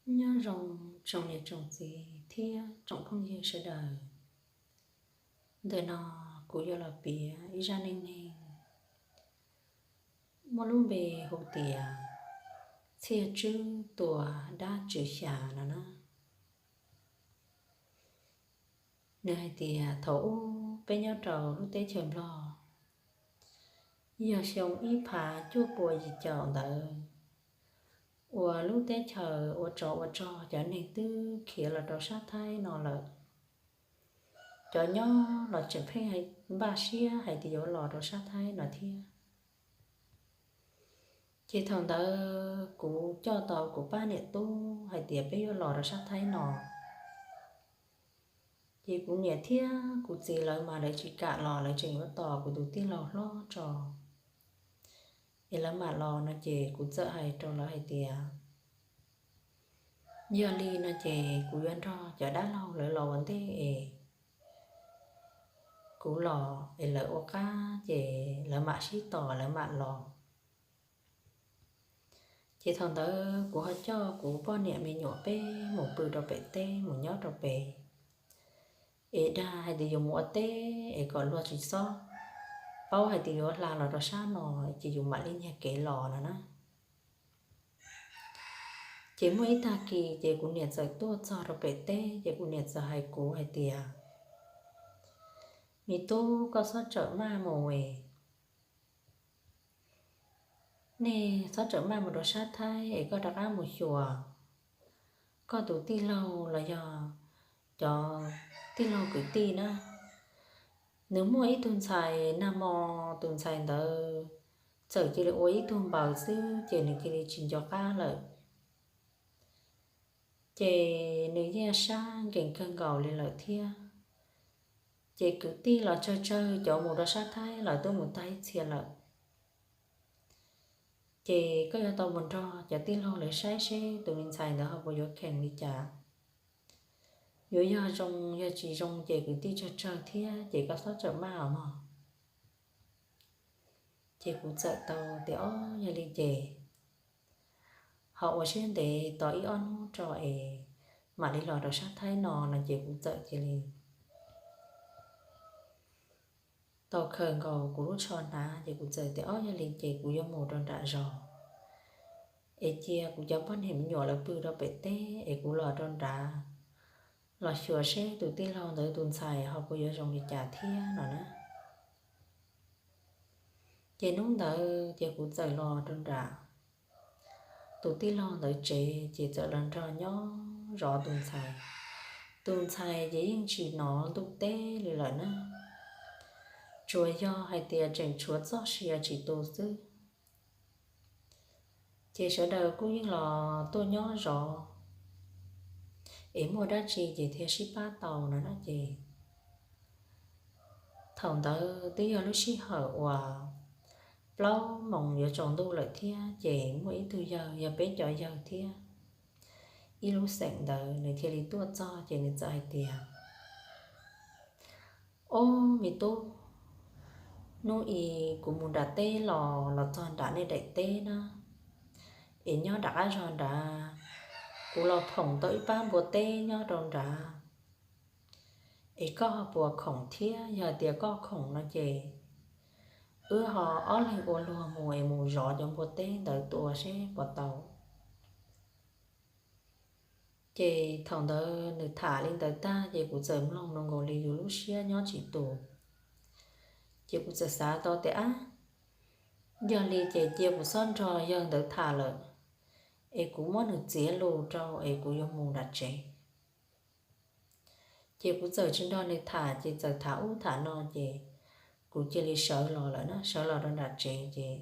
Nyob zoo tsoom niam tsoom txiv thiab tsoom phooj ywg sawv daws. Ntawm no kuv yuav los piav ib zaj neej neeg muaj lub npe hu tias Txhiaj Tswb tua dab tswv xya no na. Nws hais tias thaum ub peb nyob rau lub teb chaws Nplog, yog xyoo ib phav cuaj pua yim caum ntawd, uas lub teb chaws ua tsov ua rog cov neeg twb khiav los rau sab Thaib no lawm. Cov nyob los tseem pheej npaj siab hais tias yuav los rau sab Thaib no thiab. Ces thaum ntawd kuv coj tau kuv pab niam tub hais tias peb yuav los rau sab Thaib no. Ces kuv niam thiab kuv txiv lawv mas lawv tsis kam los, lawv tseem yuav tos kuv tus tij laug hlob tso es lawv mam los no. Ces kuv txawm hais rau lawv hais tias, yog li no ces kuv yuav nrog cov dab laug lawv los ua ntej es kuv los es lawv ua qab ces lawv mam sib tos lawv mam los. Ces thaum ntawd kuv ho coj kuv poj niam me nyuam peb mus pw rau pem teb, mus nyob rau pem, es dag hais tias yuav mus ua teb es kom luag tsis txhob paub hais tias yuav hla los rau sab no, ces yus mam li nyiag kev los no na. Ces muaj ib tag kis ces kuv niam txawm tuaj txog rau pem teb, ces kuv niam txawm hais kuv hais tias, me tub, koj txhob tsawm maj mus es, nej txhob tsawm maj mus rau sab Thaib es koj rov qab mus xyuas koj tus tij laug los yog cov tij laug kwv tij na. Nws muaj ib tug ntxhais nag hmo, tus ntxhais ntawd txawm cia li ua ib tug npaws xwb ces nws cia li tsis nco qab lawm. Ces nws yeej sab nkees kawg nkaus li lawm thiab. Ces kwv tij los tsawg tsawg cov mus rau sab Thaib los twb mus tag ib txhia lawm. Ces koj yuav tau mus nrog cov tij laug lawv saib seb tus me ntxhais ntawd ho puas yuav kheev li cas. Yuav yog zoo yog tsis zoo ces kwv tij tsawg tsawg thiab ces koj txhob tsawm maj os mog. Ces kuv txawm tau tias, o, yog li ces ho ua siab ntev tos ib ob hnub tso es mam li los rau sab Thaib no no. Ces kuv txawm cia li tau khaws nkaus kuv lub tsho hnav ces kuv txawm tias, o, yog li ces kuv yuav mus rau nram zos es cia kuv cov poj niam me nyuam lawv pw rau pem teb es kuv los rau nrad los xyuas seb tus tij laug ntawd tus ntxhais ho puas yuav zoo li cas thiab no na. Ces hnub ntawd ces kuv txawm los rau nram tus tij laug ntawd tsev ces txawm los nrog nyob zov tus ntxhais. Tus ntxhais ces yeej tsis hnov ntuj teb li lawm na, tsuas yog hais tias tseem tshuav txoj sia tsis tu xwb. Ces sawv daws kuj yeej los tuaj nyob zov es muaj dab tsi ces thiaj sib pab tau no na. Ces thaum ntawd twb yog lub sij hawm uas plaub moos yuav tsaus ntuj lawm thiab ces muaj ib tug yawg, yog peb cov yawg thiab ib lub xeem ntawd nws thiaj li tuaj txog ces nws txawm hais tias, ob, me tub, hnub i kuv mus nram teb los, los txog nram nej daim teb na, es nyob nram qab zog nrad, kuv los phoom tau ib pab npua teb nyob rau nrad. Es koj ho puas khoom thiab? Yog tias koj khoom no ces wb ho ob leeg ua luag mus es mus zov cov npua teb ntawd tua seb puas tau. Ces thaum ntawd nws tham li ntawd tag ces kuv txawm mloog nkaus li yus lub siab nyob tsis tus. Ces kuv txawm xav tau tias, ab, yog li ces cia kuv txhob nrog yawg ntawd tham lawm, es kuv muab nws txiav lus rau es kuv yuav mus nram tsev. Ces kuv txawm tsis nrog nws tham ces txawm tham ub tham no ces kuv cia li sawv los lawm na, sawv los rau nram tsev ces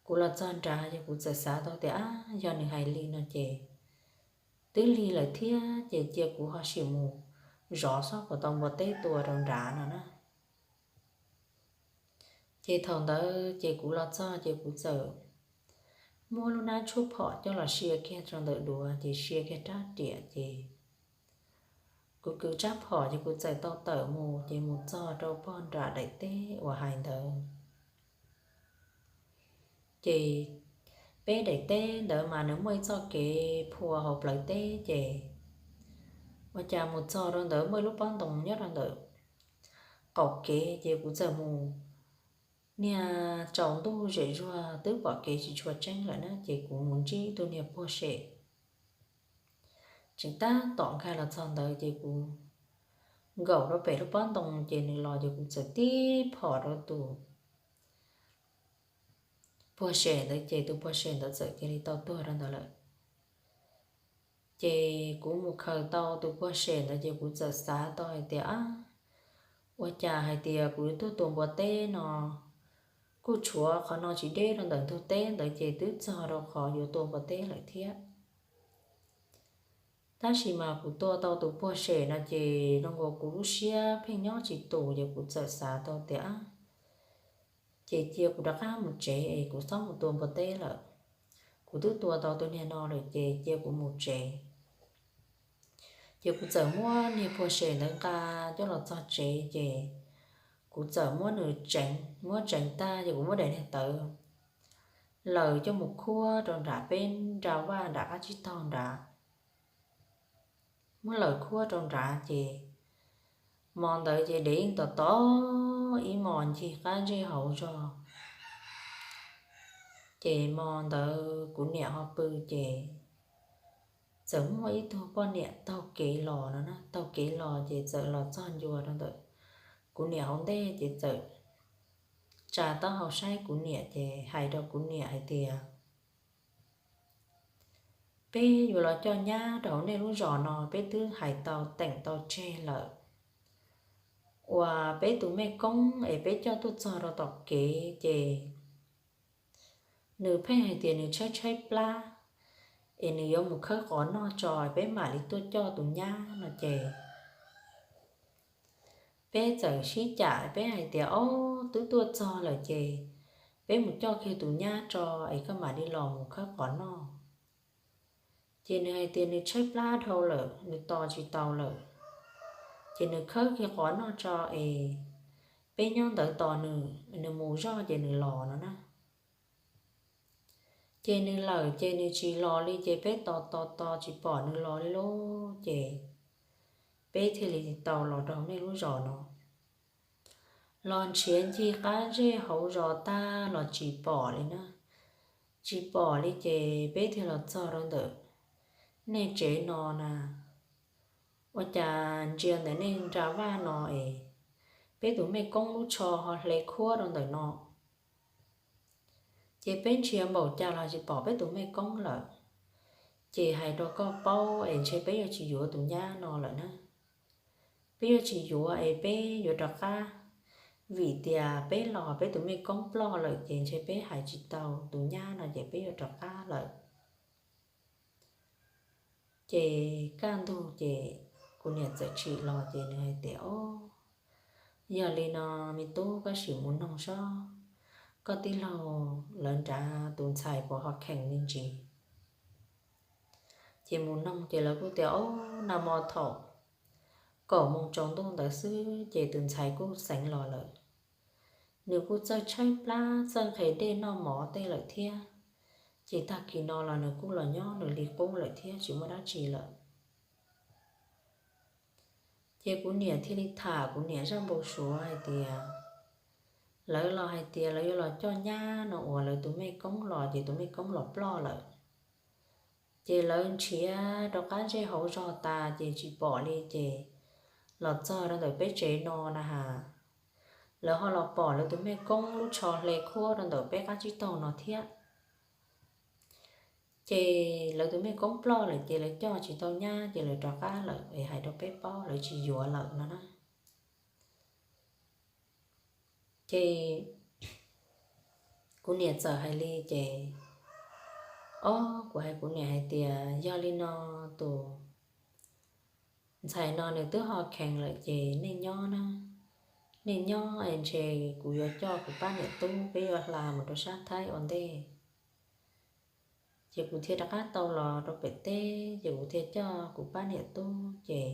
kuv los txog nrad ces kuv txawm xav tau tias, ab, yog nws hais li no ces twb lig lawm thiab ces cia kuv ho sim mus zov xwb puas tau npua teb tua rau nrad no na. Ces thaum ntawd ces kuv los txog ces kuv txawm muab lub nab tshuab phom coj los sia kiag rau ntawm duav ces sia kiag rab riam ces kuv kwv rab phom ces kuv txawm tau tawm mus ces mus txog rau pog nram daim teb uas hais ntawd. Ces peb daim teb ntawd mas nws muaj ib txoj kev phua hauv plawv teb ces ua cas mus txog rau ntawd muaj ib lub pob ntoo nyob rau ntawm qaum kev ces kuv txawm mus, niag tsaus ntuj zem zuag twb pom kev tsis tshua tseeb lawm na ces kuv mus ntsib tus niag puag sem tseem tab tom nkag los txog ntawd ces kuv nkaum rau pem lub pob ntoo ces nws los ces kuv txawm tib phom rau tus puag sem ntawd ces tus puag sem ntawd txawm cia li tau tuag rau ntawd lawm. Ces kuv mus khaws tau tus puag sem ntawd ces kuv txawm xav tau hais tias, ua cas hais tias kuv yuav tuaj tua npua teb no kuj tshuav qhov no tsis deb rau ntawm ntug teb ntawd ces twb txog rau qhov yuav tua npua teb lawm thiab. Tab sis mas kuv tua tau tus puag sem no ces zoo nkaus kuv lub siab pheej nyob tsis tus ces kuv txawm xav tau tias, ces cia kuv rov qab mus tsev es kuv txhob mus tua npua teb lawm. Kuv twb tua tau tus niag no lawm ces cia kuv mus tsev. Ces kuv txawm muab niag puag sem ntawd nqa coj los txog tsev ces kuv txawm muab nws tseev, muab tseev tag ces kuv muab daim niag tawv laws coj mus khuab rau nram peb nra vaj nram qab tsib taug nrad. Muab laws khuab rau nrad ces hmo ntawd ces dev yeej tom tom ib hmos ncig qab ntsej hauv zog. Ces hmo ntawd kuv niam ho pw ces txawm muaj ib tug poj niam taug kev los no na, taug kev los ces txawm los txog ncua rau ntawm kuv niam hauv ntej ces txawm tsa taub hau saib kuv niam ces hais rau kuv niam hais tias, peb yuav los coj nyab rau hauv nej lub zos no peb twb hais tau teem tau tseg lawm. Uas peb tus mej koob es peb coj tuaj txog rau tom kev ces nws pheej hais tias nws tshaib tshaib plab es nws yuav mus khawb qos noj tso peb mam li tuaj coj tus nyab no ces peb txawm sib cam peb hais tias, ob, twb tuaj txog lawm ces peb mus coj kiag tus nyab tso es koj mam li los mus khawb qos noj. Ces nws hais tias nws tshaib plab dhau lawm, nws tos tsis tau lawm, ces nws khawb kiag qos noj tso es peb nyob ntawd tos nws, nws mus zoj ces nws los no na. Ces nws lawm ces nws tsis los li ces peb tos tos tos tsis pom nws los li lauj ces peb thiaj li tau los rau nej lub zos no. Los nrhiav ncig qab zej hauv zos tag los tsis pom li na. Tsis pom li ces peb thiaj los txog rau ntawm nej tsev no na. Ua cas ntsia ntawm nej nra vaj no es peb tus mej koob lub tsho ho hle khuab rau ntawm no. Ces peb nrhiav npaum cas los tsis pom peb tus mej koob lawm. Ces hais rau koj paub es ntshe peb yuav tsis yuav tus nyab no lawm na. Peb yuav tsis yuav es peb yuav rov qab, vim tias peb los peb tus mej koob ploj lawm ces ntshe peb hais tsis tau tus nyab no ces peb yuav rov qab lawm. Ces kaj ntug ces kuv niam txawm tsim los ces nws hais tias, o, yog li no me tub koj sim mus noog sob koj tij laug lawv nrad tus ntxhais puas ho khees me ntsis. Ces mus noog ces lawv kuj tias, o, nag hmo thaum kaum moos tsaus ntuj ntawd xwb ces tus ntxhais kuj xeev los lawm. Nws kuj txawj tshaib plab txawj nqhis dej noj mov tej lawm thiab. Ces tag kis no los nws kuj los nyob nws li qub lawm thiab tsis muaj dab tsi lawm. Ces kuv niam thiaj li tham kuv niam zaj npau suav hais tias, lawv los hais tias lawv yuav los coj nyab no uas lawv tus mej koob los ces tus mej koob los ploj lawm. Ces lawv nrhiav rau qab ntsej hauv zog tas ces tsis pom li ces los txog rau ntawm peb tsev no na has, lawv ho los pom lawv tus mej koob lub tsho hle khuab rau ntawm peb qab tsib taug no thiab. Ces lawv tus mej koob ploj lawm ces lawv coj tsis tau nyab ces lawv rov qab lawm es hais rau peb paub lawv tsis yuav lawm no na. Ces kuv niam txawm hais li ces, o, kuv hais kuv niam hais tias yog li no tus ntxhais no nws twb ho khees lawm ces nej nyob na, nej nyob es ntshe kuv yuav coj kuv pab niam tub peb yuav hla mus rau sab Thaib ua ntej. Ces kuv thiaj rov qab tau los rau pem teb ces kuv thiaj coj kuv pab niam tub ces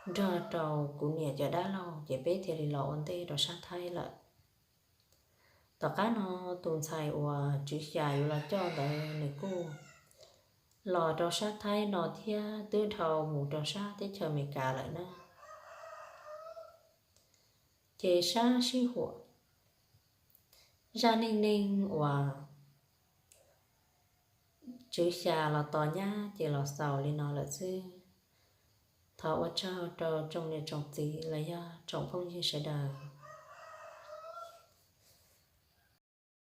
nrog rau kuv niam cov dab laug ces peb thiaj li los ua ntej rau sab Thaib lawm. Tom qab no tus ntxhais uas Tswv Xya yuav los coj ntawd nws kuj los rau sab Thaib no thiab twb dhau mus rau sab teb chaws Amelikas lawm na. Ces sab sij huam zaj neej neeg uas Tswv Xya los tos nyab ces los xaus li no lawm xwb. Thov ua tsaug rau tsoom niam tsoom txiv los yog tsoom phooj ywg sawv daws